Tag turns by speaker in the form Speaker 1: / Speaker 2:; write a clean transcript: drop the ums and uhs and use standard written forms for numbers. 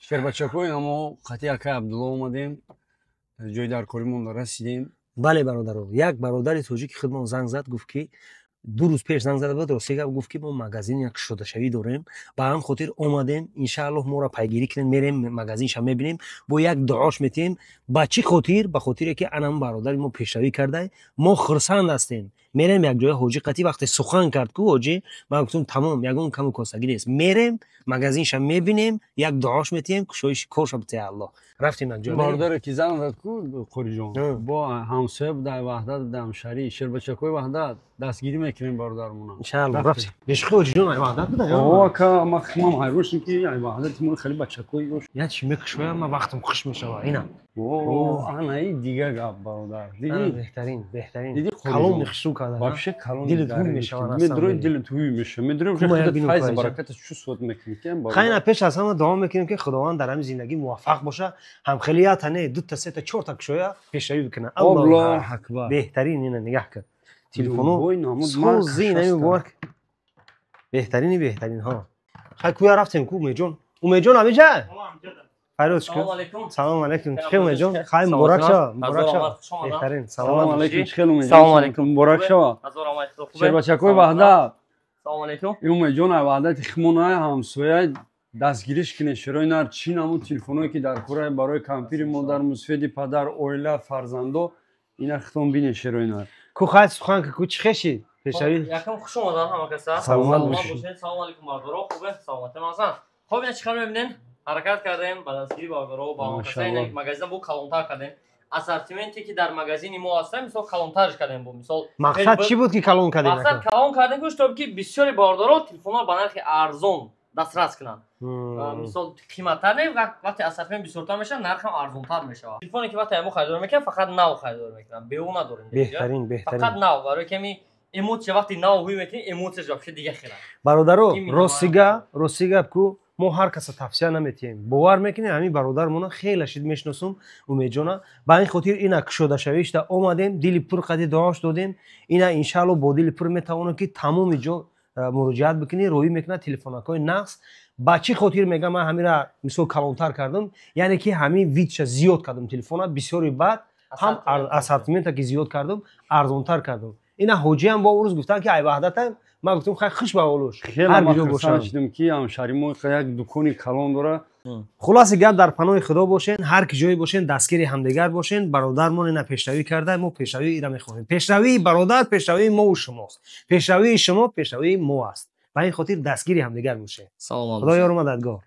Speaker 1: Шербачакои мо қати акай Абдулло омадем, ҷои даркоримон расидем.
Speaker 2: Бале, бародаро, як бародари тоҷики худмон занг зад, гуфт, ки 2 рӯз пеш занг зада буд. Рости гап, гуфт, ки мо магазин як кушодашавӣ дорем, ба ҳам хотир омадем. Иншааллоҳ, моро пайгирӣ кунем, мерем, магазинша мебинем, бо як дуош метиҳем. Ба чӣ хотир? Ба хотире ки анам бародари мо пешравӣ карда, мо хурсанд ҳастем. Мерем якҷоя ҳоҷӣ қатӣ. Вақте сухан кард ку ҳоҷӣ, ман гуфтам: тамом, ягон каму косагӣ нест, мерем, магазинша мебинем, як дуош метиҳем, кушоиши корша битея Аллоҳ. Рафтем якҷоя.
Speaker 1: Бародаре ки занг зад ку, Қориҷон, бо ҳамсоя буда, Ваҳдат буда, ҳамшаҳрӣ. Шербачакои Ваҳдат дастгирӣ мекунем бародармона.
Speaker 2: Иншааллоҳ, рафтем. Бешухи, ҳоҷиҷон, ай Ваҳдат буда?
Speaker 1: О, ака, ман химам ҳайрон шудам, ки ай Ваҳдати мо хеле бачакои ёш.
Speaker 2: Я чи мекушоям, ман вақтам хуш мешава ина.
Speaker 1: О, анаи дига гап, бародар, дидӣ?
Speaker 2: Беҳтарин, беҳтарин.
Speaker 1: Дидӣ?
Speaker 2: Калон хушрӯ карда.
Speaker 1: Вообще калон.
Speaker 2: Дилат ҳуй мешава.
Speaker 1: Медрои, дилат ҳуй мешава, медрои, уже худат файз бараката чувствовать мекунӣ ки.
Speaker 2: Хайна, пеш аз ҳама дуо мекунем, ки Худованд дар ҳамин зиндагӣ муваффақ боша, ҳам хеле ята не, дута, сета, чорта кушоя, пешравӣ бикунад.
Speaker 1: Аллоҳ акбар!
Speaker 2: Беҳтарин, ина нигаҳ кун, телефоно сози инами муборак, беҳтарини беҳтаринҳо. Хай, куя рафтем ку, Умедҷон? Умедҷон ҳамиҷа? Файроз, салом алейкум. Чӣ, Умедҷон? Хай, муборак шава, муборак шава, беҳтарин.
Speaker 1: Салом алейкум, чӣ хел, Умедҷон?
Speaker 3: Салом алейкум.
Speaker 1: Муборак шава, шербачакои Ваҳдат.
Speaker 3: Салом алейкум.
Speaker 1: Умедҷон ай Ваҳдати химонай, ҳамсоя, дастгириш кине. Шерои нар, чӣ намуд телефоное ки дар кораи барои кампири модар, мусфеди падар, оила, фарзандо, ина хитон бине, шерои нар.
Speaker 2: Ку, хай, сухан ку, чӣ хеши пешравӣ?
Speaker 3: Якам хуш омадан ҳама каса.
Speaker 2: Саломат бошед.
Speaker 3: Салом алейкум, бародаро, хубе, саломатем ҳасан. Хоб, ина чӣ хел мебинен, ҳаракат кардем ба дастгири бародаро, ба ҳама. Магазин бо калонтар кардем, ассортименте ки дар магазини мо ҳаста, мисол, калонтарш кардем. Бо мисол
Speaker 2: Мақсад чӣ буд, ки калон кардем?
Speaker 3: Мақсад калон кардем, ки чтоб ки бисёри бародаро телефонҳоро ба нархи арзон дастрас кунанд. Мисол, қиматтар не, вақте ассортимент бисёртар мешавад, нархам арзонтар мешавад. Телефоне ки вақте мо харидор мекунем, фақат нав харидор мекунам, беу надорем.
Speaker 2: Беҳтарин, беҳтарин.
Speaker 3: Фақат нав, барои ками эмоция, вақте нав ҳуй мекунӣ, эмоцияш вообще дига хела.
Speaker 2: Бародаро, рости гап ку, мо ҳар каса тавсия наметиҳем, бовар мекунем. Ҳамин бародармона хеле шид мешиносум, Умедҷона, ба ин хотир ина кушодашавишта омадем, дили пур қади дуош додем. Ина, иншаалло, бо дили пур метавонем, ки тамоми ҷо муроҷиат бикунӣ, роӣ мекунад телефонакҳои нақс. Ба чӣ хотир мегам, ман ҳамира мисол калонтар кардам, яъне ки ҳамин вид ша зиёд кардам, телефона бисёри, баъд ҳам ассортимента ки зиёд кардам, арзонтар кардам. Ина ҳоҷиам бо рӯз гуфтанд, ки ай Ваҳдатам. Ман гуфтам: хай, хуш ба олуш.
Speaker 1: Ҳар ҷо бошам шидам, ки ҳамшаҳри мо як дукони калон дора.
Speaker 2: Хулоси гап, дар паноҳи Худо бошен, ҳар ки ҷое бошен, дастгири ҳамдигар бошен. Бародармон ина пешравӣ карда, мо пешравии ира мехоҳем. Пешравии бародар пешравии мову шумост, пешравии шумо пешравии мо аст. Ба ин хотир дастгири ҳамдигар бошед. Худо ёру мададгор.